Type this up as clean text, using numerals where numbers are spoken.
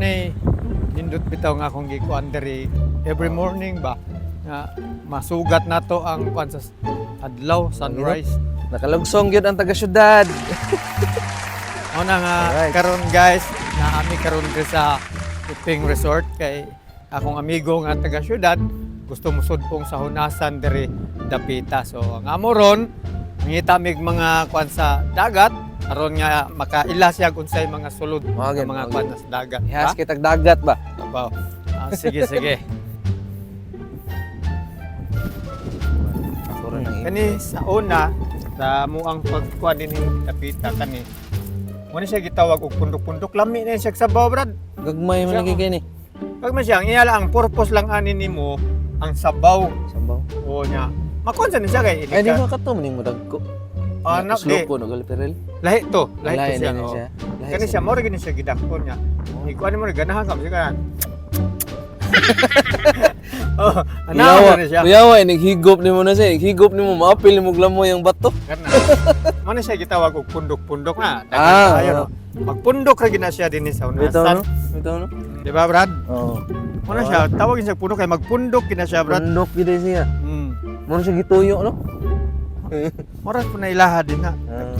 ni nindot bitaw nga akong gikuan diri every morning ba nga masugat nato ang kuan sa adlaw, sunrise. Nakalugsong gyud ang taga syudad. Mao na nga karon, guys, naami karon diri sa Iping Resort kay akong amigo nga taga syudad gusto mosudpong sa hunasan diri dapita. So ang amo ron, mangita mig mga kuan sa dagat aron nga makaila siya kung unsay mga sulod Mao nga gyud, mga mao kuan sa dagat. Ihas Ba? kitag dagat ba? Abaw. Ah, sige sige. Ako rin ang Kani sa una sa muang pagkuan din dapita kani. Mo ni siya gitawag og pundok-pundok, lami na siya sa sabaw, brad. Gagmay man Siya, lagi kini. Pag man siya, ang iya lang, ang purpose lang ani nimo ang sabaw. Sabaw. O niya. Makuan sa ni siya kay Ay, di ilika. ba kato man mo dagko? Ah, na, di. Sloko no galperel. Lahi to, lahi to siya. Lahi Oh. siya. Lahi Kani siya mo gini siya gidakon niya. Ikuan mo ganahan ka siya. Oh, ana Kuyawa, mo ni siya. kuyawa, eh, naghigop nimo na siya. Naghigop nimo, maapil nimo glamoy ang bato. Kana. Mo ni siya gitawag og pundok-pundok na. Ah, Ayo, oo. no. Magpundok ra gina siya dinhi sa Bitaw unasan. no? Bitaw no? Di ba, Brad? Oo. Mo na siya, tawagin siya pundok kay magpundok gina siya, Brad. Pundok gyud siya. Mo na siya gituyo no? Oras po na ilaha din na. Ah.